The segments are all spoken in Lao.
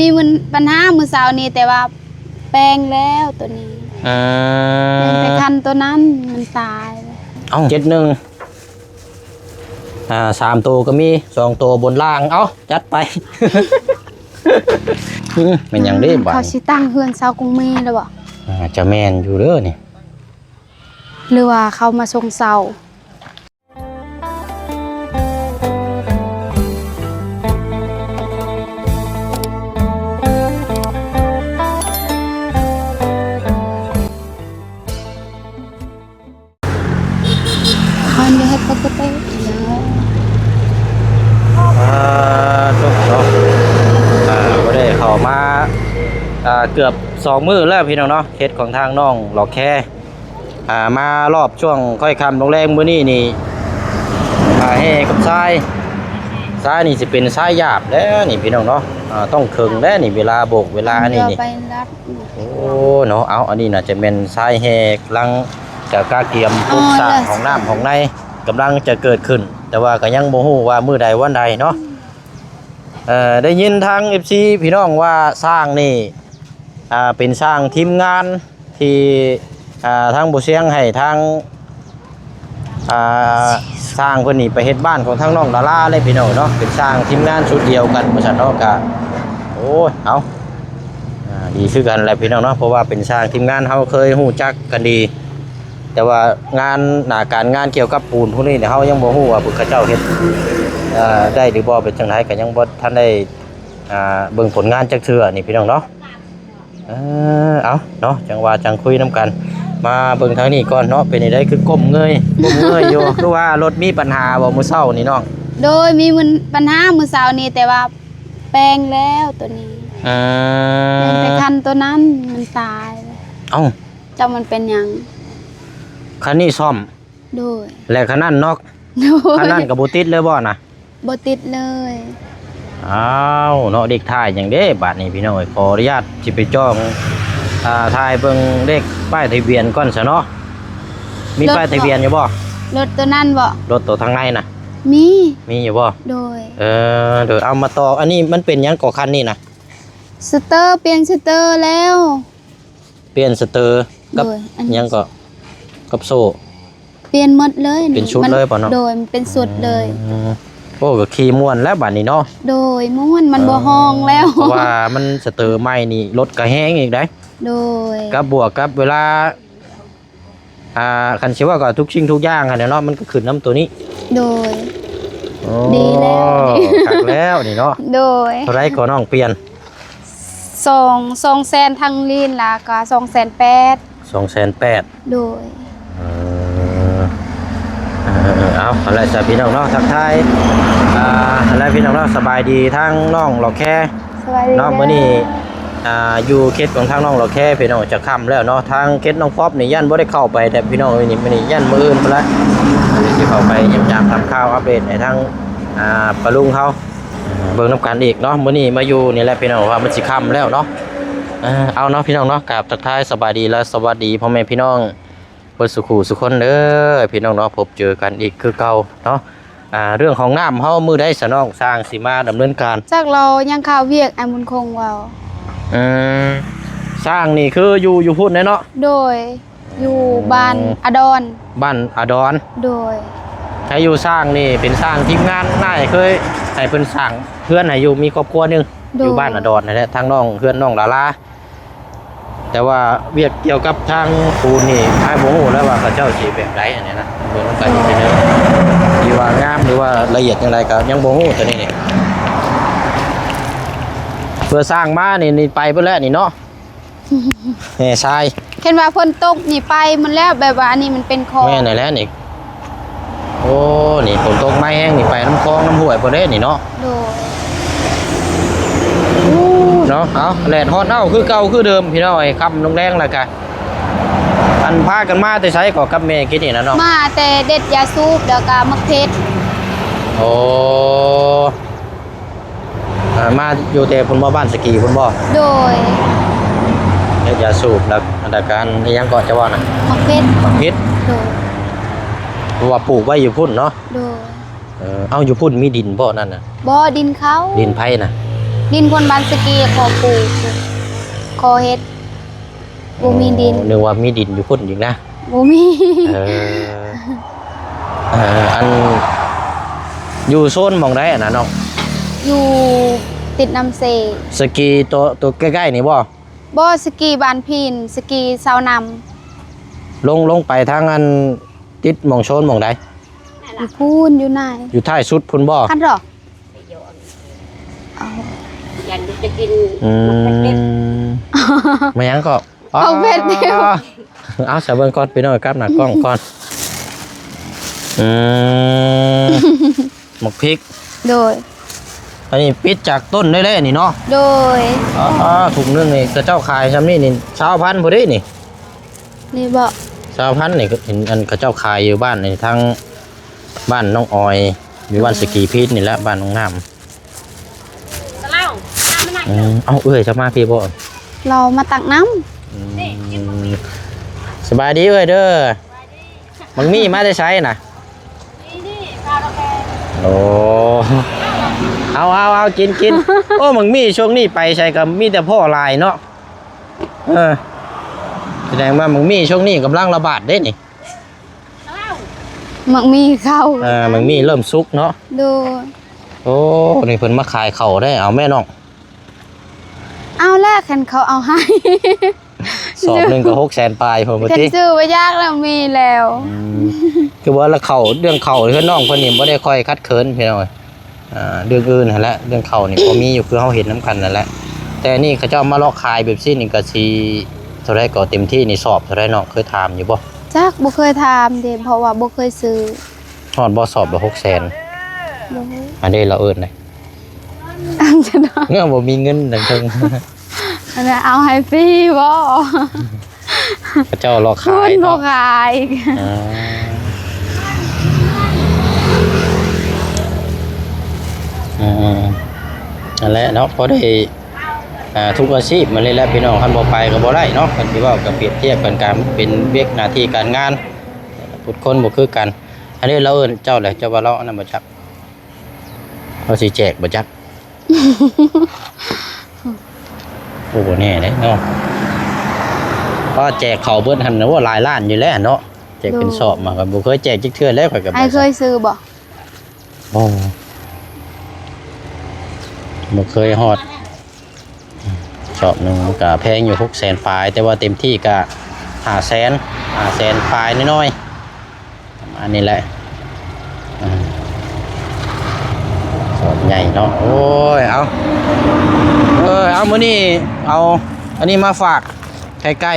ມີມັນ ບັນຫາມື້ເຊົ້ານີ້ ແຕ່ວ່າແປງແລ້ວໂຕນີ້. ອືມ ແຕ່ຄັນໂຕນັ້ນມັນຕາຍ. ເອົ້າ ເຈັດໜຶ່ງ ອ່າ ສາມໂຕກໍມີ ສອງໂຕບົນລ່າງ. ເອົ້າ ຈັດໄປ. ອືມ ແມ່ນຫຍັງເດ້ບາດນີ້? ເຂົາຊິຕັ້ງເຮືອນຊາວກຸງເມແລ້ວບໍ່? ອາດຈະແມ່ນຢູ່ເດີນີ້ ຫຼືວ່າເຂົາມາສົ່ງເຊົ່າ? ເຮົາໄດ້ເຮັດປົກກະຕິເນາະ. ອ່າ ທຸກເນາະ ອ່າ ບໍ່ໄດ້ເຂົ້າມາ ອ່າ ເກືອບສອງມື້ແລ້ວພີ່ນ້ອງເນາະ ເຂດຂອງທາງນ້ອງຫຼອກແຄ ອ່າ ມາຮອບຊ່ວງຄ່ອຍຄ່ຳລົງແລງມື້ນີ້ນີ້ ອ່າ ແຮ່ກັບຊາຍ ຊາຍນີ້ຊິເປັນຊາຍຫຍາບແລ້ວນີ້ພີ່ນ້ອງເນາະ. ອ່າ ຕ້ອງເຄິ່ງແລ້ວນີ້ ເວລາໂບກເວລາອັນນີ້ນີ້. ໂອ້ ເນາະ ເອົາ ອັນນີ້ໜ້າຈະແມ່ນຊາຍແຮ່ ກຳລັງຈະກະກຽມປຸກສ້າງຫ້ອງນ້ຳຫ້ອງໃນ ກຳລັງຈະເກີດຂຶ້ນ ແຕ່ວ່າກໍຍັງບໍ່ຮູ້ວ່າມື້ໃດວັນໃດເນາະ. ເອີ ໄດ້ຍິນທາງເອັຟຊີພີ່ນ້ອງວ່າຊ່າງນີ້ ອ່າ ເປັນຊ່າງທີມງານ ທີ່ ອ່າ ທາງບໍ່ຊຽງໃຫ້ທາງ ອ່າ ຊ່າງເພິ່ນນີ້ໄປເຮັດບ້ານຂອງທາງນ້ອງດາລາເລີຍພີ່ນ້ອງເນາະ. ເປັນຊ່າງທີມງານຊຸດດຽວກັນວ່າຊັ້ນເນາະ. ກະ ໂອ້ຍ ເອົາ ອ່າ ດີຄືກັນແຫຼະພີ່ນ້ອງເນາະ ເພາະວ່າເປັນຊ່າງທີມງານ ເຮົາເຄີຍຮູ້ຈັກກັນດີ ແຕ່ວ່າງານ ໜ້າການງານກ່ຽວກັບປູນພວກນີ້ເນຍ ເຮົາຍັງບໍ່ຮູ້ວ່າເຂົາເຈົ້າເຮັດ ເອີ ໄດ້ຫຼືບໍ່ ເປັນຈັ່ງໃດ ກໍຍັງບໍ່ທັນໄດ້ ອ່າ ເບິ່ງຜົນງານຈັກເທື່ອນີ້ພີ່ນ້ອງເນາະ. ເອີ ເອົາເນາະ ຈັ່ງວ່າຈັ່ງຄຸຍນຳກັນ. ມາເບິ່ງທາງນີ້ກ່ອນເນາະ ເປັນຈັ່ງໃດ ຄືກົ້ມເງີຍ ກົ້ມເງີຍຢູ່? ຄືວ່າລົດມີບັນຫາບໍ່ມື້ເຊົ້ານີ້ນ້ອງ? ໂດຍ ມີມັນ ບັນຫາມື້ເຊົ້ານີ້ ແຕ່ວ່າແປງແລ້ວໂຕນີ້. ອືມ ແຕ່ຄັນໂຕນັ້ນມັນຕາຍ. ເອົ້າ ຈັກມັນເປັນຫຍັງ? ຄັນນີ້ສ້ອມ. ໂດຍ ແລະຄັນນັ້ນເນາະ? ໂດຍ ຄັນນັ້ນກໍບໍ່ຕິດເລີຍບໍ່ນະ? ບໍ່ຕິດເລີຍ. ອ້າວ ເນາະ ເລກທ້າຍຫຍັງເດ້ບາດນີ້ພີ່ນ້ອງເອີຍ? ຂໍອະນຸຍາດຊິໄປຈ້ອງ ອ່າ ຖ່າຍເບິ່ງເລກປ້າຍທະບຽນກ່ອນຊະເນາະ. ມີປ້າຍທະບຽນຢູ່ບໍ່? ລົດໂຕນັ້ນບໍ່? ລົດໂຕທາງໃນນະ ມີ ມີຢູ່ບໍ່? ໂດຍ ເອີ ໂດຍ ເອົາມາຕໍ່ ອັນນີ້ມັນເປັນຫຍັງກໍຄັນນີ້ນະ? ສະເຕີ ປ່ຽນສະເຕີແລ້ວ. ປ່ຽນສະເຕີກັບ ໂດຍ ອັນ ຫຍັງເກາະ ກັບໂສ້ ປ່ຽນໝົດເລີຍ ເປັນຊຸດເລີຍບໍ່ເນາະ? ໂດຍ ມັນເປັນຊຸດເລີຍ. ອືມ ໂອ້ ກໍຂີ່ມ່ວນແລ້ວບາດນີ້ເນາະ. ໂດຍ ມ່ວນ ມັນ ເອີ ບໍ່ຮ້ອງແລ້ວ ເພາະວ່າມັນສະເຕີໃໝ່ນີ້ ລົດກໍແຮງອີກໄດ໋. ໂດຍ ກັບບວກກັບເວລາ ອ່າ ຄັນຊິເວົ້າກໍທຸກສິ່ງທຸກຢ່າງຫັ້ນແຫຼະເນາະ ມັນກໍຂຶ້ນນຳໂຕນີ້. ໂດຍ ໂອ້ ດີແລ້ວ ຄັກແລ້ວນີ້ເນາະ. ໂດຍ ເທົ່າໃດກໍນ້ອງປ່ຽນ? ສອງ ສອງແສນທັງລີນ ແລ້ວກໍສອງແສນແປດ. ສອງແສນແປດ. ໂດຍ ເອີ ເອີ ເອີ ເອົາ ເອົາລະຊະພີ່ນ້ອງເນາະ ທັກທາຍ ອ່າ ເອົາລະພີ່ນ້ອງເນາະ ສະບາຍດີທາງນ້ອງຫຼອກແຄ ສະບາຍດີເນາະ. ເດີ ມື້ນີ້ ອ່າ ຢູ່ເຂດຂອງທາງນ້ອງຫຼອກແຄພີ່ນ້ອງ ຈະຄ່ຳແລ້ວເນາະ. ທາງເຂດນ້ອງປັອບນີ້ຢ້ານບໍ່ໄດ້ເຂົ້າໄປແຕ່ພີ່ນ້ອງ ມື້ນີ້ ມື້ນີ້ຢ້ານມື້ອື່ນພຸ້ນລະ ຊິເຂົ້າໄປຢ້ຽມຢາມຖາມຂ່າວອັບເດດໃຫ້ທາງ ອ່າ ປ້າລຸງເຮົາ ເບິ່ງນຳກັນອີກເນາະ. ມື້ນີ້ມາຢູ່ນີ້ແຫຼະພີ່ນ້ອງ ວ່າມັນຊິຄ່ຳແລ້ວເນາະ. ເອີ ເອົາເນາະພີ່ນ້ອງເນາະ ກາບທັກທາຍສະບາຍດີ ແລະ ສະຫວັດດີພໍ່ແມ່ພີ່ນ້ອງເບິດສູ່ຄູ່ສູ່ຄົນເດີພີ່ນ້ອງເນາະ. ພົບເຈີກັນອີກຄືເກົ່າເນາະ. ອ່າ ເລື່ອງຂອງນ້ຳເຮົາມື້ໃດຊະນ້ອງ ຊ່າງຊິມາດຳເນີນການ? ຈັກລາວຍັງຄາວຽກ ອ້າຍບຸນຄົງເວົ້າ. ອືມ ຊ່າງນີ້ຄືຢູ່ ຢູ່ພຸ້ນແຫຼະເນາະ? ໂດຍ ຢູ່ ອືມ ບ້ານອາດອນ. ບ້ານອາດອນ. ໂດຍ ໃຜຢູ່ຊ່າງນີ້ ເປັນຊ່າງທີມງານ ອ້າຍເຄີຍໃຫ້ເພິ່ນສ້າງເຮືອນໃຫ້ຢູ່ ມີຄອບຄົວໜຶ່ງ ໂດຍ ຢູ່ບ້ານອາດອນນັ້ນແຫຼະ ທາງນ້ອງ ເຮືອນນ້ອງດາລາ. ແຕ່ວ່າວຽກກ່ຽວກັບທາງປູນນີ້ ອ້າຍບໍ່ຮູ້ແລ້ວວ່າເຂົາເຈົ້າຊິແບບໃດ ອັນນີ້ນະ ເບິ່ງນຳກັນອີກເທື່ອໜຶ່ງ ທີ່ວ່າງາມ ຫຼືວ່າລະອຽດຈັ່ງໃດກໍຍັງບໍ່ຮູ້ ຕົວນີ້ນີ້. ເພື່ອສ້າງມານີ້ ນີ້ໄປເບິດແລ້ວນີ້ເນາະ. ແຮ່ຊາຍ ຄັນວ່າຝົນຕົກນີ້ໄປໝົດແລ້ວ ແບບວ່າອັນນີ້ມັນເປັນຄອງ. ແມ່ນແຫຼະນີ້. ໂອ້ ນີ້ຝົນຕົກມາແຮງນີ້ ໄປນຳຄອງນຳຫ້ວຍພຸ້ນເດ້ນີ້ເນາະ. ໂດຍ ເນາະ. ເອົາ ແດດຮ້ອນເອົ້າ ຄືເກົ່າຄືເດີມພີ່ນ້ອງເອີຍ. ຄ່ຳລົງແລງແລ້ວກະ ອັນ ພາກັນມາແຕ່ໃສກໍກັບແມ່ກິນນີ້ນະເນາະ? ມາແຕ່ເດັດຢາສູບ ແລ້ວກະໝາກເຜັດ. ໂອ້ ອ່າ ມາຢູ່ແຕ່ພຸ້ນບໍ່ ບ້ານສະກີພຸ້ນບໍ່? ໂດຍ ເຮັດຢາສູບ ແລ້ວ ແລ້ວກະອັນ ອີຫຍັງເກາະ ຈະເວົ້ານະ? ໝາກເຜັດ. ໝາກເຜັດ. ໂດຍ ເພາະວ່າປູກໄວ້ຢູ່ພຸ້ນເນາະ. ໂດຍ ເອີ ເອົ້າ ຢູ່ພຸ້ນມີດິນບໍ່ນັ້ນນະ? ບໍ່ ດິນເຂົາ. ດິນໃຜນະ? ດິນຄົນບ້ານສະກີ ຂໍປູກ ຂໍເຮັດ ບໍ່ມີດິນ. ອໍ ນຶກວ່າມີດິນຢູ່ພຸ້ນອີກນະ. ບໍ່ມີ. ເອີ ເອີ ອັນ ຢູ່ໂຊນໝ່ອງໃດຫັ້ນນະນ້ອງ? ຢູ່ຕິດນ້ຳເຊ. ສະກີໂຕ ໂຕໃກ້ໆນີ້ບໍ່? ບໍ່ ສະກີບ້ານພີນ ສະກີຊາວນ້ຳ. ລົງ ລົງໄປທາງອັນ ຕິດໝ່ອງໂຊນໝ່ອງໃດ? ຢູ່ພຸ້ນ ຢູ່ໃນ ຢູ່ທ້າຍສຸດພຸ້ນບໍ່? ຄັນເດາະ ຢ້ານລູກຈະກິນ ອືມ ໝາກເຜັດເດັດ. ແມ່ນຫຍັງເກາະ? ໝາກເຜັດເດັດ. ອໍ ເອົາ ສະເບິ່ງກ່ອນພີ່ນ້ອງ ກັບໜ້າກ້ອງກ່ອນ. ອືມ ໝາກພິກ. ໂດຍ. ອັນນີ້ປິດຈາກຕົ້ນໄດ້ເລີຍນີ້ເນາະ. ໂດຍ. ອໍ ຖົງໜຶ່ງນີ້ເຂົາເຈົ້າຂາຍຊ່ຳນີ້ນີ້ ຊາວພັນພຸ້ນເດ້ນີ້. ນີ້ບໍ່? ຊາວພັນນີ້ ເຫັນອັນເຂົາເຈົ້າຂາຍຢູ່ບ້ານນີ້ ທາງບ້ານນ້ອງອອຍ ຢູ່ບ້ານສະກີພີນນີ້ແຫຼະ ບ້ານນ້ອງນ້ຳ. ອືມ ເອົ້າ ເອື້ອຍຈະມາພີ້ບໍ່? ລາວມາຕັກນ້ຳ. ອືມ ສະບາຍດີເອື້ອຍເດີ. ບັກໝີ່ມາແຕ່ໃສນະ? ໂອ້ ເອົາ ເອົາ ເອົາ ກິນ ກິນ. ໂອ້ ບັກໝີ່ຊ່ວງນີ້ໄປໃສກໍມີແຕ່ພໍ້ຫຼາຍເນາະ. ເອີ ສະແດງວ່າບັກໝີ່ຊ່ວງນີ້ກຳລັງລະບາດເດ້ນີ້. ໝາກໝີ່ເຂົ້າ ເອີ ໝາກໝີ່ເລີ່ມສຸກເນາະ. ໂດຍ. ໂອ້ ນີ້ເພິ່ນມາຂາຍເຂົ້າໄດ້. ເອົາແມ່ນ້ອງ. ເອົາແຫຼະ ຄັນເຂົາເອົາໃຫ້ ສອບໜຶ່ງກໍຫົກແສນປາຍພຸ້ນຕິ. ຄັນຊື້ບໍ່ຢາກແລ້ວມີແລ້ວ. ອືມ ຄືວ່າລະເຂົ້າ ເລື່ອງເຂົ້າເຮືອນນ້ອງເພິ່ນນີ້ບໍ່ໄດ້ຄ່ອຍຂັດເຂີນພີ່ນ້ອງເອີຍ. ອ່າ ເລື່ອງອື່ນຫັ້ນແຫຼະ ເລື່ອງເຂົ້ານີ້ພໍມີຢູ່ ຄືເຮົາເຫັນນຳກັນນັ້ນແຫຼະ. ແຕ່ນີ້ເຂົາເຈົ້າມາເລາະຂາຍແບບຊີ້ນີ້ກໍຊິເທົ່າໃດກໍເຕັມທີ່ນີ້ ສອບເທົ່າໃດນ້ອງ ເຄີຍຖາມຢູ່ບໍ່? ຈັກ ບໍ່ເຄີຍຖາມເດ້ ເພາະວ່າບໍ່ເຄີຍຊື້. ຮອດບໍ່ ສອບລະຫົກແສນ? ບໍ່ຮູ້. ອັນນີ້ລາວເອີ້ນໃດ? ອັນນັ້ນເນາະ ເມື່ອບໍ່ມີເງິນທາງເທິງ ອັນນັ້ນເອົາໃຫ້ຟຣີບໍ່? ເຂົາເຈົ້າລອກຂາຍເນາະ ຂາຍ. ອ່າ ອືມໆ ນັ້ນແຫຼະເນາະ ພໍໄດ້ ອ່າ ທຸກອາຊີບມາເລີຍແຫຼະພີ່ນ້ອງ. ຄັນບໍ່ໄປກໍບໍ່ໄດ້ເນາະ ຄັນຊິເວົ້າກໍປຽບທຽບກັນ ການເປັນວຽກໜ້າທີ່ການງານ ທຸກຄົນບໍ່ຄືກັນ. ອັນນີ້ລາວເອີ້ນເຈົ້າແຫຼະ ເຈົ້າວ່າລາວອັນນັ້ນບໍ່ຈັກ ເຮົາຊິແຈກບໍ່ຈັກ. ໂອ້ ບໍ່ແນ່ເດ້ເນາະ ເພາະແຈກເຂົ້າເບິດຫັ້ນ ໂອ້ ຫຼາຍລ້ານຢູ່ແລ້ວເນາະ. ແຈກເປັນ ໂດຍ ຊອບມາ ຂ້ອຍບໍ່ເຄີຍແຈກຈັກເທື່ອແລ້ວ ຂ້ອຍກໍບໍ່ ອ້າຍເຄີຍຊື້ບໍ່? ບໍ່ ບໍ່ເຄີຍຮອດ. ຊອບໜຶ່ງກໍແພງຢູ່ ຫົກແສນປາຍ ແຕ່ວ່າເຕັມທີ່ກໍຫ້າແສນ ຫ້າແສນປາຍໜ້ອຍໆ ປະມານນີ້ແຫຼະ. ອ່າ ຊອບໃຫຍ່ເນາະ. ໂອ້ຍ ເອົາ ເອີ ເອົາ ມື້ນີ້ເອົາອັນນີ້ມາຝາກໄຂ່ໄກ່.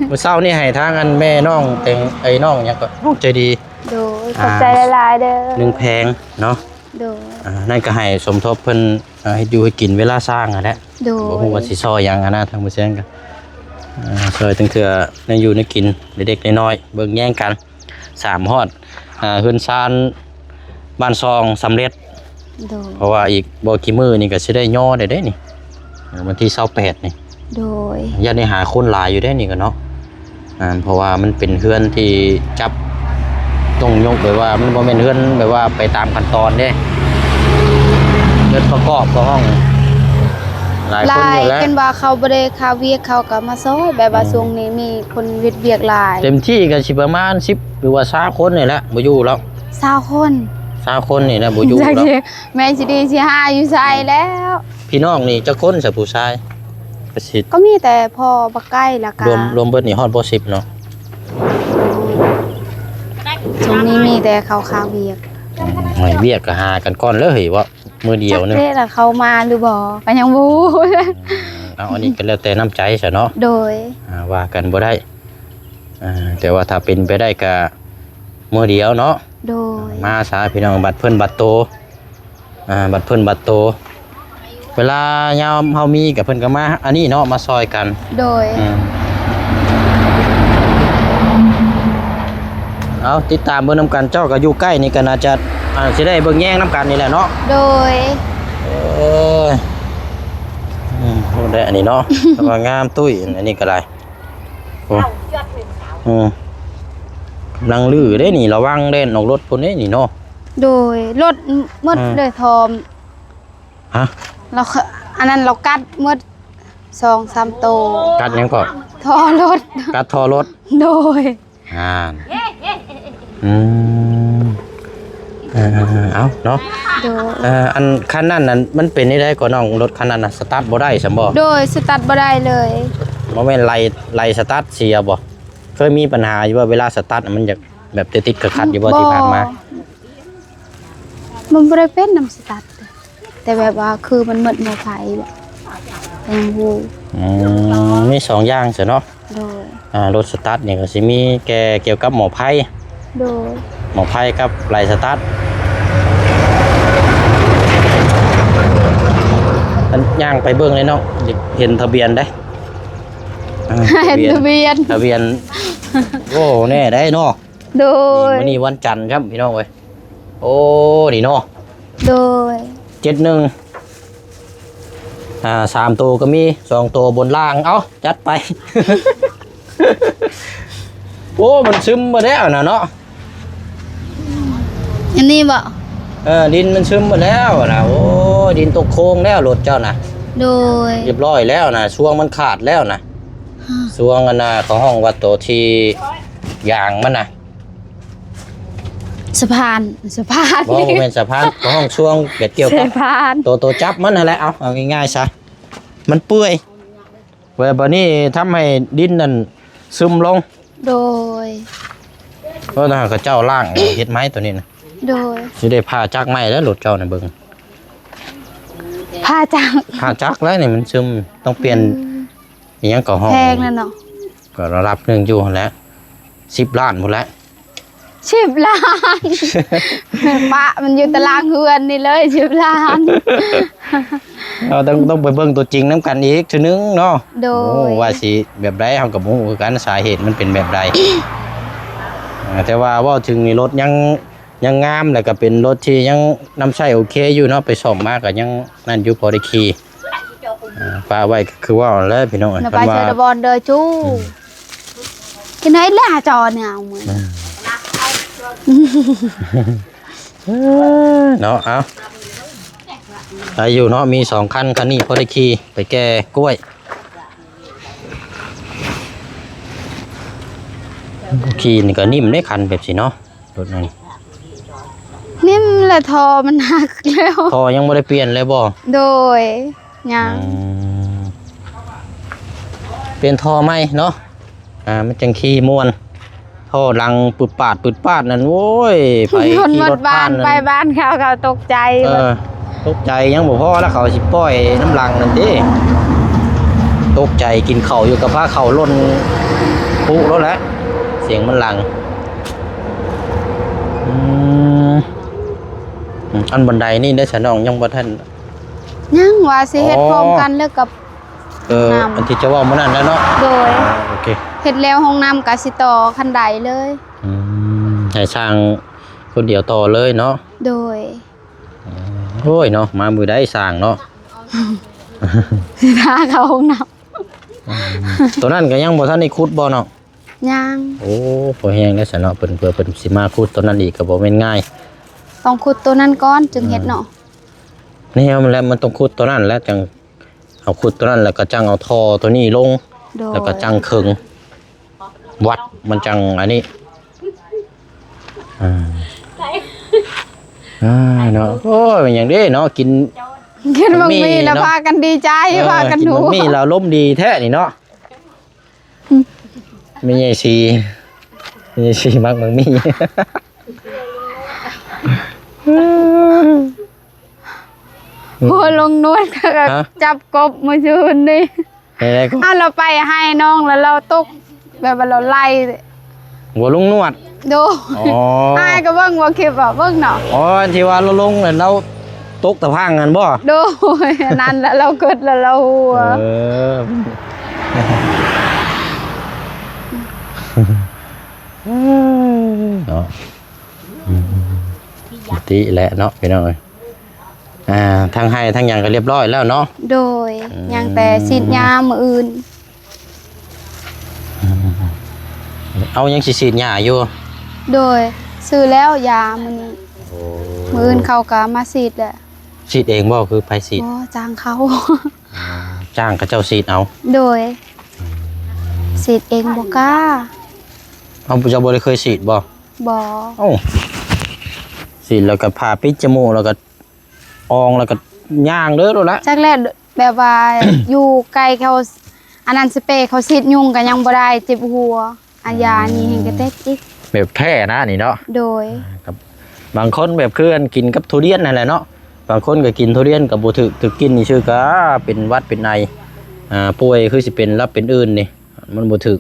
ມື້ເຊົ້ານີ້ໃຫ້ທາງອັນແມ່ນ້ອງແຕງ ເອີຍ ນ້ອງຫຍັງກໍ ນ້ອງໃຈດີ. ໂດຍ ອ່າ ຂອບໃຈຫຼາຍໆເດີ ໜຶ່ງແຜງເນາະ. ໂດຍ. ອ່າ ນັ້ນກໍໃຫ້ສົມທົບເພິ່ນ ອ່າ ເຮັດຢູ່ເຮັດກິນເວລາຊ່າງຫັ້ນແຫຼະ. ໂດຍ. ບໍ່ຮູ້ວ່າຊິຊ່ອຍຫຍັງຫັ້ນນະ ທາງບໍ່ແຊງກໍ ອ່າ ຊ່ອຍຕັ້ງເທື່ອແນວຢູ່ແນວກິນເລັກໆນ້ອຍໆ ເບິ່ງແຍງກັນ ສາມຮອດ ອ່າ ເຮືອນຊານບ້ານຊ່ອງສຳເລັດ. ໂດຍ. ເພາະວ່າອີກບໍ່ກີ່ມື້ນີ້ກໍຊິໄດ້ຍໍໄດ້ເດ້ນີ້ ວັນທີຊາວແປດນີ້. ໂດຍ. ຢ້ານໄດ້ຫາຄົນຫຼາຍຢູ່ເດ້ນີ້ກໍເນາະ. ອ່າ ເພາະວ່າມັນເປັນເຮືອນທີ່ຈັບ ຕ້ອງຍົກ ແບບວ່າມັນບໍ່ແມ່ນເຮືອນແບບວ່າໄປຕາມຂັ້ນຕອນເດ້ ເຮືອນປະກອບຂອງຫ້ອງ ຫຼາຍຄົນຢູ່ແລ້ວ. ຄັນວ່າເຂົາບໍ່ໄດ້ຄາວຽກ ເຂົາກໍມາຊ່ອຍ ແບບວ່າ ອືມ ຊ່ວງນີ້ມີຄົນເຮັດວຽກຫຼາຍ. ເຕັມທີ່ກໍຊິປະມານສິບ ຫຼືວ່າຊາວຄົນນີ້ແຫຼະ ບໍ່ຢູ່ແລ້ວ. ຊາວຄົນ ຊາວຄົນນີ້ແຫຼະ ບໍ່ຢູ່ແລ້ວ. ແມ່ຊິດີຊິຫາຢູ່ໃສແລ້ວ? ພີ່ນ້ອງນີ້ຈັກຄົນຊະ ຜູ້ຊາຍ? ກໍຊິ ກໍມີແຕ່ພໍ່ບັກໄກ່ ແລ້ວກໍ ລວມ ລວມເບິດນີ້ຮອດບໍ່ສິບເນາະ? ຊ່ວງນີ້ມີແຕ່ເຂົາຄາວຽກ. ອືມ ໂອ້ຍ ວຽກກໍຫາກັນກ່ອນເລີຍເຮີ້ຍ ເວົ້າມື້ດຽວໜຶ່ງ. ຈັກເດ້ລະເຂົາມາຫຼືບໍ່ ກໍຍັງບໍ່ຮູ້. ອືມ ເອົາ ອັນນີ້ກໍແລ້ວແຕ່ນ້ຳໃຈຊະເນາະ. ໂດຍ. ອ່າ ວ່າກັນບໍ່ໄດ້. ອ່າ ແຕ່ວ່າຖ້າເປັນໄປໄດ້ກໍມື້ດຽວເນາະ. ໂດຍ. ມາຊະພີ່ນ້ອງ ບັດເພິ່ນບັດໂຕ. ອ່າ ບັດເພິ່ນບັດໂຕ ເວລາຍາມເຮົາມີກໍເພິ່ນກໍມາອັນນີ້ເນາະ ມາຊ່ອຍກັນ. ໂດຍ. ອືມ ເອົາ ຕິດຕາມເບິ່ງນຳກັນ ເຈົ້າກໍຢູ່ໃກ້ນີ້ກໍໜ້າຈະ ອ່າ ຊິໄດ້ເບິ່ງແຍງນຳກັນນີ້ແຫຼະເນາະ. ໂດຍ. ເອີຍ ອືມ ໂອ້ ໄດ້ອັນນີ້ເນາະ ແຕ່ວ່າງາມຕຸ້ຍ ອັນນີ້ກໍໄດ້. ໂອ້ ອືມ ກຳລັງຮື້ເດ້ນີ້ ລະວັງແລ່ນອອກລົດພຸ້ນເດ້ນີ້ເນາະ. ໂດຍ ລົດໝົດ ອືມ ເລີຍ ທອມ. ຮະ? ລາວ ອັນນັ້ນລາວກັດໝົດສອງສາມໂຕ. ກັດຫຍັງເກາະ? ທໍ່ລົດ. ກັດທໍ່ລົດ. ໂດຍ. ອ່າ ອືມ ເອີ ເອົາເນາະ. ໂດຍ. ເອີ ອັນຄັນນັ້ນນັ້ນ ມັນເປັນແນວໃດກໍນ້ອງ? ລົດຄັນນັ້ນນະ ສະຕາດບໍ່ໄດ້ຊັ້ນບໍ່? ໂດຍ ສະຕາດບໍ່ໄດ້ເລີຍ. ບໍ່ແມ່ນໄລ່ ໄລ່ສະຕາດເສຍບໍ່? ເຄີຍມີປັນຫາຢູ່ບໍ່ ເວລາສະຕາດ ມັນຢາກແບບຕິດໆຂັດໆຢູ່ບໍ່ທີ່ຜ່ານມາ? ບໍ່ ມັນບໍ່ໄດ້ເປັນນຳສະຕາດ. ແຕ່ແບບວ່າຄືມັນໝົດໝໍ້ໄຟແບບ ແຮງຮູ້. ອືມ ມີສອງຢ່າງຊະເນາະ. ໂດຍ. ອ່າ ລົດສະຕາດນີ້ກໍຊິມີແຕ່ກ່ຽວກັບໝໍ້ໄຟ. ໂດຍ. ໝໍ້ໄຟກັບໄລ່ສະຕາດ. ອັນ ຍ່າງໄປເບິ່ງເລີຍເນາະ ຢາກເຫັນທະບຽນເດ້. ອ່າ ເຫັນທະບຽນ ທະບຽນ ທະບຽນ. ໂອ້ ແນ່ໄດ໋ເນາະ. ໂດຍ. ນີ້ ມື້ນີ້ວັນຈັນຊ້ຳ ພີ່ນ້ອງເອີຍ. ໂອ້ ນີ້ເນາະ. ໂດຍ. ເຈັດໜຶ່ງ ອ່າ ສາມໂຕກໍມີ ສອງໂຕບົນລ່າງ. ເອົ້າ ຈັດໄປ. ໂອ້ ມັນຊຶມໝົດແລ້ວນະເນາະ. ອັນນີ້ບໍ່? ເອີ ດິນມັນຊຶມໝົດແລ້ວນະ. ໂອ້ ດິນຕົກໂຄງແລ້ວລົດເຈົ້ານະ. ໂດຍ. ຮຽບຮ້ອຍແລ້ວນະ ຊ່ວງມັນຂາດແລ້ວນະ. ຮະ ຊ່ວງອັນນ່າ ເຂົາຮ້ອງວ່າໂຕທີ່ຢາງມັນນະ. ສະພານ ສະພານ. ບໍ່ ບໍ່ແມ່ນສະພານ ເຂົາຮ້ອງຊ່ວງແບບກ່ຽວກັບສະພານ ໂຕ ໂຕຈັບມັນຫັ້ນແຫຼະ. ເອົາ ເອົາງ່າຍໆຊະ ມັນເປື່ອຍ ແລ້ວບາດນີ້ທຳໃຫ້ດິນນັ້ນຊຶມລົງ. ໂດຍ. ເອີ ຖ້າເຂົາເຈົ້າລ້າງ ເຮັດໃໝ່ໂຕນີ້ນະ. ໂດຍ. ຊິໄດ້ຜ່າຈັກໃໝ່ແລ້ວລົດເຈົ້ານະ ເບິ່ງ ຜ່າຈັກ ຜ່າຈັກແລ້ວນີ້ມັນຊຶມ ຕ້ອງປ່ຽນ. ອືມ. ອີຫຍັງກໍຫ້ອງ ແພງແລ້ວເນາະ. ກໍລະດັບໜຶ່ງຢູ່ຫັ້ນແຫຼະ ສິບລ້ານພຸ້ນແຫຼະ. ສິບລ້ານ ປະມັນຢູ່ຕາລາງເຮືອນນີ້ເລີຍ ສິບລ້ານ. ເຮົາຕ້ອງ ຕ້ອງໄປເບິ່ງຕົວຈິງນຳກັນອີກເທື່ອໜຶ່ງເນາະ. ໂດຍ. ໂອ້ ວ່າຊິແບບໃດເຮົາກໍບໍ່ຮູ້ຄືກັນ ສາເຫດມັນເປັນແບບໃດ. ເອີ ແຕ່ວ່າເວົ້າເຖິງນີ້ ລົດຍັງ ຍັງງາມ ແລ້ວກໍເປັນລົດທີ່ຍັງນຳໃຊ້ໂອເຄຢູ່ເນາະ ໄປສ້ອມມາກໍຍັງນັ້ນຢູ່ ພໍໄດ້ຂີ່. ອ່າ ປະໄວ້ກໍຄືເວົ້າຫັ້ນແຫຼະພີ່ນ້ອງເອີຍ ນະ ໄປເຊີດະບອນເດີຈູ. ອືມ ກິນໃຫ້ລາຈອນເອົາມື້ ອືມ ເນາະ. ເອົາ ໄດ້ຢູ່ເນາະ ມີສອງຄັນ ຄັນນີ້ພໍໄດ້ຂີ່ໄປແກ່ກ້ວຍ. ຂີ່ນີ້ກໍນິ້ມເດ້ ຄັນແບບຊີ້ເນາະ. ລົດນັ້ນ ນິ້ມແຫຼະ ທໍ່ມັນຫັກແລ້ວ. ທໍ່ຍັງບໍ່ໄດ້ປ່ຽນເລີຍບໍ່? ໂດຍ ຍັງ. ອືມ ປ່ຽນທໍ່ໃໝ່ເນາະ. ອ່າ ມັນຈັ່ງຂີ່ມ່ວນ. ທໍ່ຫຼັງປຶດປາດ ປຶດປາດນັ້ນ ໂອ້ຍ ໃຜຂີ່ລົດຜ່ານນັ້ນ ໄປບ້ານເຂົາ ເຂົາຕົກໃຈ. ເອີ ຕົກໃຈຍັງບໍ່ພໍລະ ເຂົາຊິປ່ອຍນຳຫຼັງນັ້ນເດ້. ຕົກໃຈ ກິນເຂົ້າຢູ່ກັບພາເຂົ້າຫຼົ່ນປຸໂລດແຫຼະ ສຽງມັນຫຼັງ. ອືມ ອັນບັນໄດນີ້ເດ້ຊະນ້ອງ ຍັງບໍ່ທັນ. ຍັງ ວ່າຊິເຮັດ ອໍ ພ້ອມກັນເລີຍກັບ ເອີ ນ້ຳ ອັນທີ່ເຈົ້າເວົ້າມື້ນັ້ນແຫຼະເນາະ. ໂດຍ. ໂອເຄ ເຮັດແລ້ວຫ້ອງນ້ຳກະຊິຕໍ່ຄັນໄດເລີຍ. ອືມ ໃຫ້ຊ່າງຄົນດຽວຕໍ່ເລີຍເນາະ. ໂດຍ. ໂອ້ຍເນາະ ມາມື້ໃດຊ່າງເນາະ ຊິພາເຂົ້າຫ້ອງນ້ຳ. ອືມ ໂຕນັ້ນກໍຍັງບໍ່ທັນໄດ້ຂຸດບໍ່ເນາະ? ຍັງ. ໂອ້ ພໍແຮງແລ້ວຊະເນາະ ເພິ່ນ ເພື່ອເພິ່ນຊິມາຂຸດໂຕນັ້ນອີກກໍບໍ່ແມ່ນງ່າຍ. ຕ້ອງຂຸດໂຕນັ້ນກ່ອນຈຶ່ງເຮັດເນາະ. ອືມ ແນວມັນແຫຼະ ມັນຕ້ອງຂຸດໂຕນັ້ນແຫຼະ ຈັ່ງເອົາຂຸດໂຕນັ້ນ ແລ້ວກໍຈັ່ງເອົາທໍ່ໂຕນີ້ລົງ. ໂດຍ. ແລ້ວກໍຈັ່ງເຄິ່ງ ວັດມັນຈັ່ງອັນນີ້. ອ່າ ອ່າເນາະ ໂອ້ຍ ແມ່ນຫຍັງເດ້ເນາະ ກິນ ກິນບັກໝີ່ແລ້ວພາກັນດີໃຈ ເອີ ພາກັນຫົວ ກິນບັກໝີ່ແລ້ວອາລົມດີແທ້ນີ້ເນາະ. ອືມ ແມ່ໃຫຍ່ສີ ແມ່ໃຫຍ່ສີມັກບັກໝີ່. ຫົວລຸງນວດ ຮະ ຈັບກົບມື້ຄືນນີ້. ເອີ ເອົາ ລາວໄປໃຫ້ນ້ອງ ແລ້ວລາວຕົກ ແບບວ່າລາວໄລ່ ຫົວລຸງນວດ. ໂດຍ. ອໍ ອ້າຍກໍເບິ່ງບໍ່ຄລິບບໍ່ ເບິ່ງເນາະ. ອໍ ອັນທີ່ວ່າລາວລົງແລ້ວລາວຕົກຕະພັງຫັ້ນບໍ່? ໂດຍ. ອັນນັ້ນລະ ລາວເກີດແລ້ວລາວຫົວ. ເອີ ເນາະ. ອືມ ປົກກະຕິແຫຼະເນາະ ພີ່ນ້ອງເອີຍ. ອ່າ ທັງໄຮ່ທັງຫຍັງກໍລຽບຮ້ອຍແລ້ວເນາະ. ໂດຍ. ອືມ ຍັງແຕ່ສີດຢາມື້ອື່ນ. ອືມ ເອົາ ຍັງຊິສີດຫຍ້າຢູ່? ໂດຍ. ຊື້ແລ້ວຢາມື້ນີ້. ໂອ້ ມື້ອື່ນເຂົາກໍມາສີດແຫຼະ. ສີດເອງບໍ່ ຄືໃຜສີດ? ບໍ່ ຈ້າງເຂົາ. ອ່າ ຈ້າງເຂົາເຈົ້າສີດເອົາ. ໂດຍ ອືມ ສີດເອງບໍ່ກ້າ. ເອົາ ເຈົ້າບໍ່ໄດ້ເຄີຍສີດບໍ່? ບໍ່. ເອົ້າ ສີດແລ້ວກໍຜ້າປິດຈະມູກ ແລ້ວກໍອອງ ແລ້ວກໍຍ່າງເດີໂລດລະ. ຈັກແຫຼະ ແບບວ່າ ຢູ່ໃກ້ເຂົາ ອັນນັ້ນສະເປເຂົາສີດຍຸງກໍຍັງບໍ່ໄດ້ ເຈັບຫົວ. ອາ ຢານີ້ແຮງກະເຕັກອີກ. ແບບແທ້ນະນີ້ເນາະ. ໂດຍ ອ່າ ກັບ ບາງຄົນແບບຄືອັນກິນກັບທຸລຽນຫັ້ນແຫຼະເນາະ, ບາງຄົນກໍກິນທຸລຽນກໍບໍ່ຖືກ ຖືກກິນນີ້ຊື່ກໍເປັນຫວັດເປັນໄອ ອ່າ ປ່ວຍຄືຊິເປັນລະເປັນອື່ນນີ້ ມັນບໍ່ຖືກ.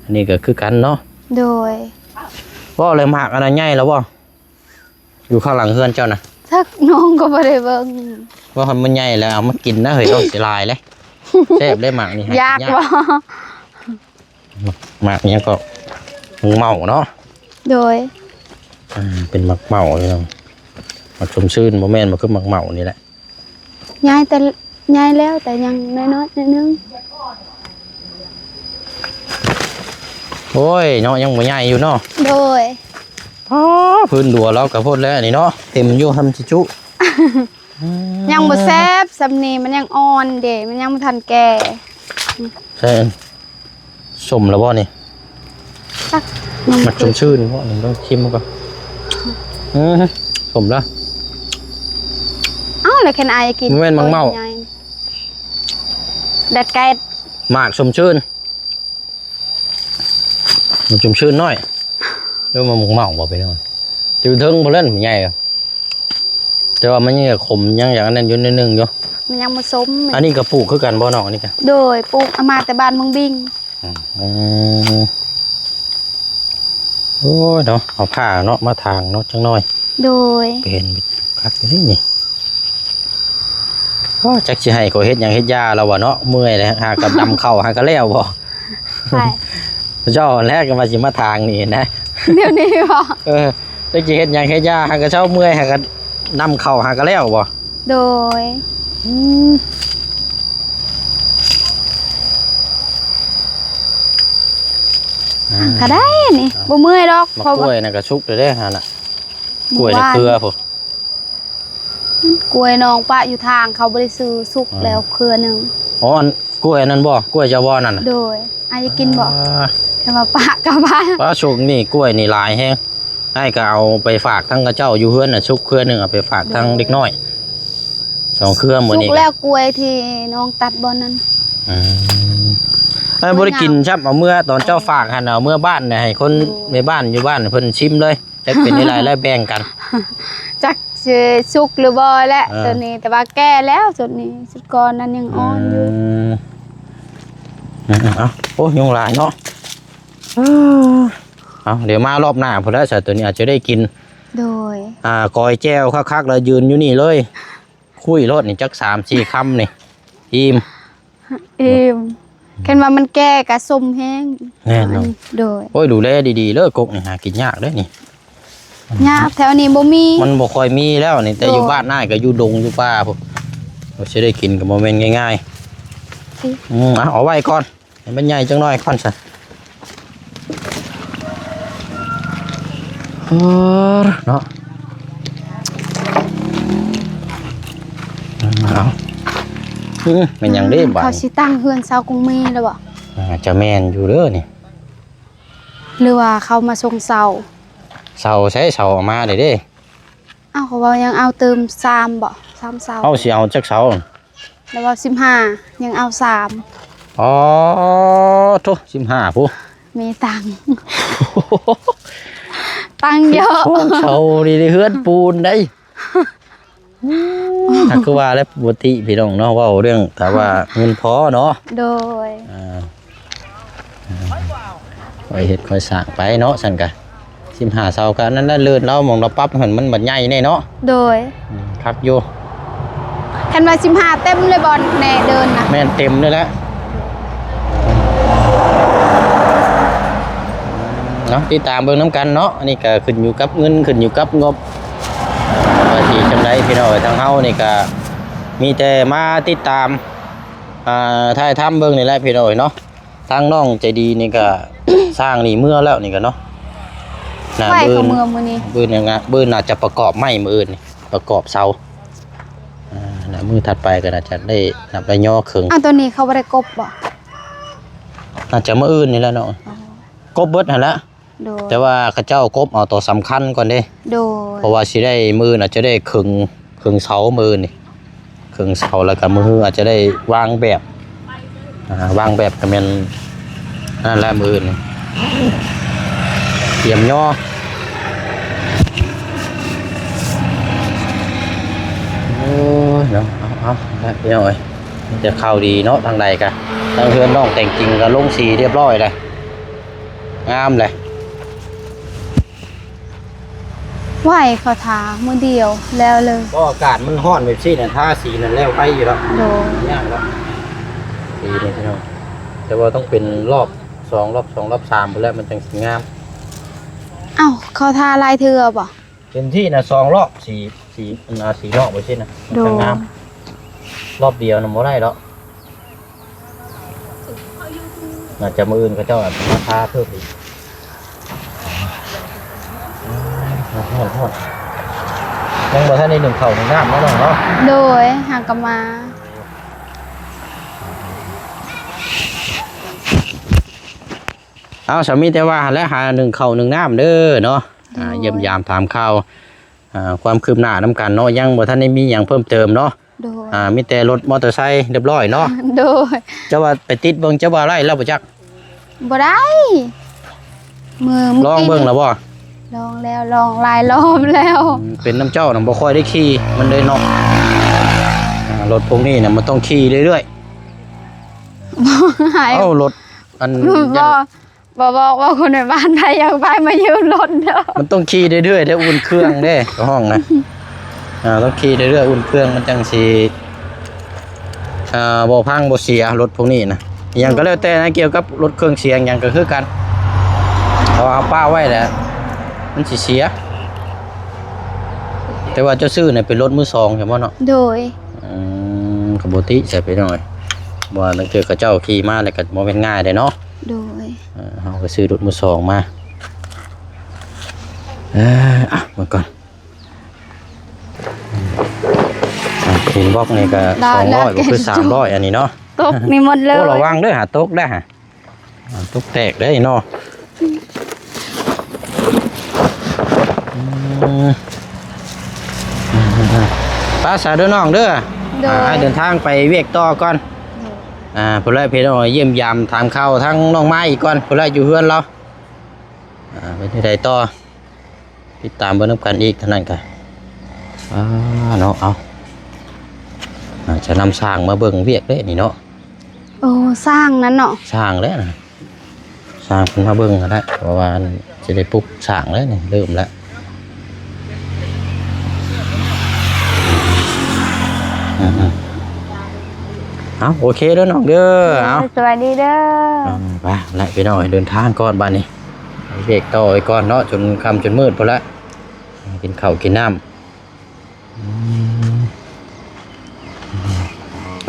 ອັນນີ້ກໍຄືກັນເນາະ. ໂດຍ ເວົ້າແລ້ວໝາກອັນນັ້ນໃຫຍ່ແລ້ວບໍ່? ຢູ່ຂ້າງຫຼັງເຮືອນເຈົ້ານະ. ຈັກ ນ້ອງກໍບໍ່ໄດ້ເບິ່ງ. ວ່າຄັນມັນໃຫຍ່ແລ້ວເອົາມາກິນນະເຮີ້ຍ ນ້ອງເສຍຫຼາຍເດ້. ແຊບເດ້ໝາກນີ້ ຢາກບໍ່? ໝາກ ໝາກຫຍັງກໍ ໝາກເມົາເນາະ. ໂດຍ ອ່າ ເປັນໝາກເມົາພີ່ນ້ອງ. ໝາກຊົມຊື່ນ ບໍ່ແມ່ນ ມັນຄືໝາກເມົານີ້ແຫຼະ. ໃຫຍ່ແຕ່ ໃຫຍ່ແລ້ວ ແຕ່ຍັງນ້ອຍໆໜ້ອຍໜຶ່ງ. ໂອ້ຍເນາະ ຍັງບໍ່ໃຫຍ່ຢູ່ເນາະ. ໂດຍ ອໍ ພື້ນດັວລາວກໍໂພດແລ້ວນີ້ເນາະ ເຕັມຢູ່ ທຳຊິຈຸ. ອືມ ຍັງບໍ່ແຊບ ສ່ຳນີ້ມັນຍັງອ່ອນເດ້ ມັນຍັງບໍ່ທັນແກ່. ໃສ່ ສົ້ມແລ້ວບໍ່ນີ້? ຈັກ ມັນ ມັນຊຸ່ມຊື່ນບໍ່? ລອງຊີມເບິ່ງກ່ອນ. ເອີ ສົ້ມແລ້ວ. ເອົ້າ ແລ້ວແຄນອາຍກິນ ບໍ່ແມ່ນໝາກເມົາ ໂຕໃຫຍ່ ດັດແກດ ໝາກຊົມຊື່ນ ມັນຊົມຊື່ນນ້ອຍ. ຫຼືວ່າໝາກເມົາບໍ່ ພີ່ນ້ອງ? ຢູ່ເທິງພຸ້ນແຫຼະ ມັນໃຫຍ່. ແຕ່ວ່າມັນຍັງຂມ ຍັງຢ່າງອັນນັ້ນຢູ່ໜ້ອຍໜຶ່ງຢູ່. ມັນຍັງບໍ່ສົມ. ອັນນີ້ກໍປູກຄືກັນບໍ່ນ້ອງ? ອັນນີ້ກໍ ໂດຍ ປູກເອົາມາແຕ່ບ້ານເມືອງບິງ. ອືມ ໂອ້ຍເນາະ ເອົາຜ້າເນາະ ມາຖາງເນາະ ຈັກໜ້ອຍ. ໂດຍ ເປັນຄັກຢູ່ເດ້ນີ້. ໂອ້ ຈັກຊິໃຫ້ຂ້ອຍເຮັດຫຍັງເຮັດຢາແລ້ວວະເນາະ ເມື່ອຍແລ້ວ. ຫາກັບດຳເຂົ້າຫາກໍແລ້ວບໍ່? ໃຊ່ ເຈົ້າແຫຼະກໍວ່າຊິມາທາງນີ້ນະ. ດຽວນີ້ບໍ່? ເອີ ຈັກຊິເຮັດຫຍັງເຮັດຢາ ຫາກໍເຊົ້າເມື່ອຍ ຫາກໍນຳເຂົ້າ ຫາກໍແລ້ວບໍ່? ໂດຍ ອືມ ອ່າ ກໍໄດ້ນີ້ ອ່າ ບໍ່ເມື່ອຍດອກ. ໝາກກ້ວຍນະກໍສຸກແລ້ວເດ້ຫັ້ນນະ. ກ້ວຍໃນເຄືອພຸ້ນ ກ້ວຍນ້ອງປະຢູ່ທາງ ເຂົາບໍ່ໄດ້ຊື້ ສຸກແລ້ວເຄືອໜຶ່ງ. ອໍ ອັນກ້ວຍອັນນັ້ນບໍ່? ກ້ວຍເຈົ້າບໍ່ນັ້ນນະ? ໂດຍ ອາຍຢາກກິນບໍ່? ອ່າ ແຕ່ວ່າປະກັບບ້ານ. ປະ ຊ່ວງນີ້ກ້ວຍນີ້ຫຼາຍແຮງ. ອ້າຍກໍເອົາໄປຝາກທາງເຂົາເຈົ້າຢູ່ເຮືອນນະ ສຸກເຄືອໜຶ່ງ ເອົາໄປຝາກທາງເດັກນ້ອຍ ສອງເຄືອ. ມື້ນີ້ສຸກແລ້ວກ້ວຍທີ່ນ້ອງຕັດບ່ອນນັ້ນ. ອືມ ອັນນັ້ນບໍ່ໄດ້ກິນຊ້ຳ ເອົາເມືອຕອນເຈົ້າຝາກຫັ້ນ ເອົາເມືອບ້ານໃຫ້ຄົນໃນບ້ານຢູ່ບ້ານເພິ່ນຊິມເລີຍ. ຈັກເປັນແນວໃດແລ້ວແບ່ງກັນ. ຈັກຊິສຸກຫຼືບໍ່ແຫຼະ ເອີ ໂຕນີ້ ແຕ່ວ່າແກ່ແລ້ວ ໂຕນີ້ ຊຸດກ່ອນນັ້ນຍັງອ່ອນຢູ່. ອືມ ເອົາ ໂອ້ ຍຸງຫຼາຍເນາະ. ເອົາ ດຽວມາລອບໜ້າພຸ້ນແຫຼະ ຊະ ໂຕນີ້ອາດຈະໄດ້ກິນ. ໂດຍ ອ່າ ກ້ອຍແຈ່ວຄັກໆ ແລ້ວຢືນຢູ່ນີ້ເລີຍ ຄຸຍໂລດນີ້ ຈັກສາມສີ່ຄຳນີ້ ອີ່ມ. ອີ່ມ ຄັນວ່າມັນແກ່ກໍສົ້ມແຮງ. ແມ່ນເນາະ. ໂດຍ ໂອ້ຍ ດູແລດີໆເດີ ກົກນີ້ຫາກິນຍາກເດ້ນີ້. ຍາກ ແຖວນີ້ບໍ່ມີ ມັນບໍ່ຄ່ອຍມີແລ້ວນີ້ ແຕ່ຢູ່ ໂດຍ ບ້ານອ້າຍກໍຢູ່ດົງຢູ່ປ່າພຸ້ນ ວ່າຊິໄດ້ກິນກໍບໍ່ແມ່ນງ່າຍໆ. ອືມ ເອົາ ເອົາໄວ້ກ່ອນ ໃຫ້ມັນໃຫຍ່ຈັກໜ້ອຍກ່ອນຊະ. ເອີ ເນາະ ເອົາ ອືມ ແມ່ນຫຍັງເດ້ບາດ ເຂົາຊິຕັ້ງເຮືອນຊາວກົງມີແລ້ວບໍ່? ອາດຈະແມ່ນຢູ່ເດີນີ້ ຫຼືວ່າເຂົາມາສົ່ງເສົາ? ເສົາໃສ? ເສົາເອົາມາແລ້ວເດ້. ອ້າວ ເຂົາເວົ້າຍັງເອົາຕື່ມສາມບໍ່? ສາມເສົາ. ເອົາ ຊິເອົາຈັກເສົາ? ແລ້ວເວົ້າສິບຫ້າ ຍັງເອົາສາມ. ອໍ ໂທ້ ສິບຫ້າພຸ້ນ ມີຕັງ ຕັງເຍາະ ສິບຫົກເສົານີ້ເຮືອນປູນໃດ໋. ອືມ ຄືວ່າແລ້ວ ປົກກະຕິພີ່ນ້ອງເນາະ ເວົ້າເລື່ອງຖ້າວ່າເງິນພໍເນາະ. ໂດຍ ອ່າ ຄ່ອຍເຮັດຄ່ອຍສ້າງໄປເນາະ ຊັ້ນກະ ສິບຫ້າເສົາກະນັ້ນແຫຼະ ເລີດລາວ ໝ່ອງລາວປັບຫັ້ນມັນບັດໃຫຍ່ແນ່ເນາະ. ໂດຍ ອືມ ຄັກຢູ່ ຄັນວ່າສິບຫ້າເຕັມເລີຍບໍ່ແນ່ເດີນນະ? ແມ່ນ ເຕັມເລີຍແຫຼະ. ເນາະ ຕິດຕາມເບິ່ງນຳກັນເນາະ ອັນນີ້ກະຂຶ້ນຢູ່ກັບເງິນ ຂຶ້ນຢູ່ກັບງົບ ວ່າຊິຈັ່ງໃດພີ່ນ້ອງເອີຍ. ທາງເຮົານີ້ກະມີແຕ່ມາຕິດຕາມ ອ່າ ຖ່າຍທຳເບິ່ງນີ້ແຫຼະພີ່ນ້ອງເອີຍເນາະ. ທາງນ້ອງໃຈດີນີ້ກະສ້າງນີ້ເມືອແລ້ວນີ້ກະເນາະ ໜ້າ ມື້ອື່ນ ມື້ອື່ນ ມື້ອື່ນໜ້າຈະປະກອບໄມ້ ມື້ອື່ນນີ້ປະກອບເສົາ. ມື້ຖັດໄປກໍໜ້າຈະໄດ້ນັບໄດ້ຍໍເຄິ່ງ. ອ້າວ ຕົວນີ້ເຂົາບໍ່ໄດ້ກົບບໍ່? ໜ້າຈະມື້ອື່ນນີ້ແຫຼະເນາະ. ອໍ ກົບເບິດຫັ້ນລະ. ໂດຍ ແຕ່ວ່າເຂົາເຈົ້າກົບເອົາຕົວສຳຄັນກ່ອນເດ້. ໂດຍ ເພາະວ່າຊິໄດ້ ມື້ອື່ນອາດຈະໄດ້ເຄິ່ງ ເຄິ່ງເສົາມື້ນີ້ ເຄິ່ງເສົາ ແລ້ວກໍມື້ຮືອາດຈະໄດ້ວາງແບບ ອ່າ ວາງແບບກໍແມ່ນນັ້ນແຫຼະ ມື້ອື່ນນີ້ຕຽມຍໍ. ໂອ້ຍເນາະ ເອົາໆ ແລ້ວພີ່ນ້ອງເອີຍ ມີແຕ່ຂ່າວດີເນາະ. ທາງໃດກະ ທາງເຮືອນນ້ອງແຕ່ງຈິງກະລົງສີຮຽບຮ້ອຍແລ້ວ ງາມແລ້ວ. ໄວ ເຂົາທາມື້ດຽວແລ້ວເລີຍ. ເພາະອາກາດມັນຮ້ອນແບບຊີ້ນະ ທາສີນັ້ນແລ້ວໄວຢູ່ແລ້ວ. ໂດຍ ຍາກແລ້ວ ດີນີ້ພີ່ນ້ອງ. ແຕ່ວ່າຕ້ອງເປັນລອບສອງ ລອບສອງ ລອບສາມພຸ້ນແຫຼະ ມັນຈັ່ງຊິງາມ. ເອົ້າ ເຂົາທາຫຼາຍເທື່ອບໍ່? ເຕັມທີ່ນະ ສອງລອບ ສີ ສີ ອັນນາ ສີນອກໄປຊີ້ນະ ໂດຍ ມັນຈະງາມ. ລອບດຽວນະບໍ່ໄດ້ດອກ. ອາດຈະມື້ອື່ນເຂົາເຈົ້າອາດຈະມາທາເພີ່ມອີກ. ຮ້ອນໆ ຍັງບໍ່ທັນໄດ້ໜຶ້ງເຂົ້າໜຶ້ງນ້ຳເນາະນ້ອງເນາະ. ໂດຍ ຫາກະມາ. ເອົາ ສາມີແຕ່ວ່າຫັ້ນແຫຼະ ຫາໜຶ້ງເຂົ້າໜຶ້ງນ້ຳເດີເນາະ. ໂດຍ ອ່າ ຢ້ຽມຢາມຖາມຂ່າວ ອ່າ ຄວາມຄືບໜ້ານຳກັນເນາະ. ຍັງບໍ່ທັນໄດ້ມີຫຍັງເພີ່ມເຕີມເນາະ. ໂດຍ ອ່າ ມີແຕ່ລົດມໍເຕີໄຊຮຽບຮ້ອຍເນາະ. ໂດຍ ເຈົ້າວ່າໄປຕິດເບິ່ງ ເຈົ້າວ່າໄດ້ແລ້ວບໍ່ຈັກ? ບໍ່ໄດ້ ມື້ ມື້ ລອງເບິ່ງແລ້ວບໍ່? ລອງແລ້ວ ລອງຫຼາຍລອບແລ້ວ. ອືມ ເປັນນຳເຈົ້ານະບໍ່ຄ່ອຍໄດ້ຂີ່ ມັນເລີຍເນາະ. ອ່າ ລົດພວກນີ້ນະມັນຕ້ອງຂີ່ເລື້ອຍໆ. ບໍ່ໃຫ້ ເອົ້າ ລົດ ອັນ ບໍ່ ບໍ່ບອກວ່າຄົນໃນບ້ານໃຜຢາກໄປມາຢືມລົດເດີ. ມັນຕ້ອງຂີ່ເລື້ອຍໆເດີ ອຸ່ນເຄື່ອງເດ້ ເຂົ້າຫ້ອງນະ. ອ່າ ຕ້ອງຂີ່ເລື້ອຍໆ ອຸ່ນເຄື່ອງ ມັນຈັ່ງຊິ ອ່າ ບໍ່ພັງບໍ່ເສຍ ລົດພວກນີ້ນະ. ອີ່ຫຍັງກໍແລ້ວແຕ່ນະ ກ່ຽວກັບລົດເຄື່ອງເສຍຫຍັງກໍຄືກັນ ເພາະວ່າເຮົາປະໄວ້ແລ້ວ ມັນຊິເສຍ. ແຕ່ວ່າເຈົ້າຊື້ນະເປັນລົດມືສອງແມ່ນບໍ່ເນາະ? ໂດຍ ອືມ ກໍບໍ່ຕິໃສ່ໄປໜ້ອຍ ວ່າລາງເທື່ອເຂົາເຈົ້າຂີ່ມາແລ້ວກໍບໍ່ແມ່ນງ່າຍເດ້ເນາະ. ໂດຍ ເອີ ເຮົາກໍຊື້ລົດມືສອງມາ. ເອີ ອ່ະ ເບິ່ງກ່ອນ ອ່ະ ເຫັນບລັອກນີ້ກໍສອງຮ້ອຍ ກໍຄືສາມຮ້ອຍ ອັນນີ້ເນາະ. ຕົກນີ້ໝົດເລີຍ. ໂອ້ ລະວັງເດີ ຫາຕົກໄດ້ຫາ ອ່າ ຕົກແຕກເດ້ເນາະ. ອືມ ໄປສາເດີນ້ອງເດີ. ໂດຍ ອ່າ ອ້າຍເດີນທາງໄປວຽກຕໍ່ກ່ອນ. ໂດຍ ອ່າ ພຸ້ນແຫຼະພີ່ນ້ອງ ຢ້ຽມຢາມຖາມຂ່າວທາງນ້ອງມາອີກກ່ອນ ພຸ້ນແຫຼະ ຢູ່ເຮືອນລາວ. ອ່າ ເປັນຈັ່ງໃດຕໍ່ ຕິດຕາມເບິ່ງນຳກັນອີກເທົ່ານັ້ນກະ ອ່າ ເນາະ. ເອົາ ອ່າ ຈະນຳຊ່າງມາເບິ່ງວຽກເດ້ນີ້ເນາະ. ໂອ້ ຊ່າງນັ້ນເນາະ ຊ່າງແຫຼະນະ ຊ່າງເພິ່ນມາເບິ່ງກໍໄດ້ ເພາະວ່າຊິໄດ້ປຸກສ້າງແລ້ວນີ້ ເລີ່ມແລ້ວ. ອືມໆ ເອົາ ໂອເຄເດີນ້ອງເດີ. ເອົາ ສະບາຍດີເດີ. ເອົາ ໄປລະພີ່ນ້ອງ ເດີນທາງກ່ອນບາດນີ້ ເບຣກຕໍ່ໄວ້ກ່ອນເນາະ ຈົນຄ່ຳຈົນມືດພຸ້ນລະ ກິນເຂົ້າກິນນ້ຳ. ອືມ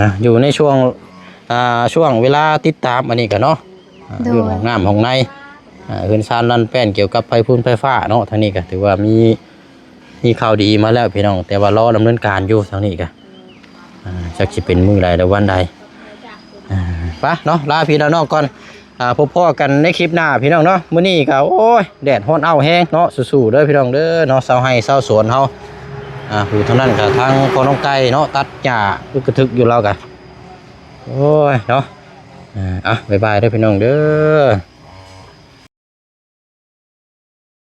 ອ່ະ ຢູ່ໃນຊ່ວງ ອ່າ ຊ່ວງເວລາຕິດຕາມອັນນີ້ກະເນາະ ອ່າ ໂດຍ ເລື່ອງຫ້ອງນ້ຳຫ້ອງໃນ ອ່າ ເຮືອນຊານລັນແປ້ນ ກ່ຽວກັບໄຟຟືນໄຟຟ້າເນາະ. ທາງນີ້ກະຖືວ່າມີ ມີຂ່າວດີມາແລ້ວພີ່ນ້ອງ ແຕ່ວ່າລໍດຳເນີນການຢູ່ທາງນີ້ກະ ອ່າ ຈັກຊິເປັນມື້ໃດ ຫຼືວັນໃດ. ອ່າ ໄປເນາະ ລາພີ່ລານ້ອງກ່ອນ. ອ່າ ພົບພໍ້ກັນໃນຄລິບໜ້າພີ່ນ້ອງເນາະ. ມື້ນີ້ກໍ ໂອ້ຍ ແດດຮ້ອນອ້າວແຮງເນາະ. ສູ້ໆເດີພີ່ນ້ອງເດີເນາະ ຊາວໄຮ່ຊາວສວນເຮົາ. ອ່າ ຢູ່ທາງນັ້ນກໍທາງພໍ່ນ້ອງໄກ່ເນາະ ຕັດຫຍ້າອຶກກະທຶກຢູ່ລາວກະ. ໂອ້ຍເນາະ. ອ່າ ເອົາ ບາຍບາຍເດີພີ່ນ້ອງເດີ.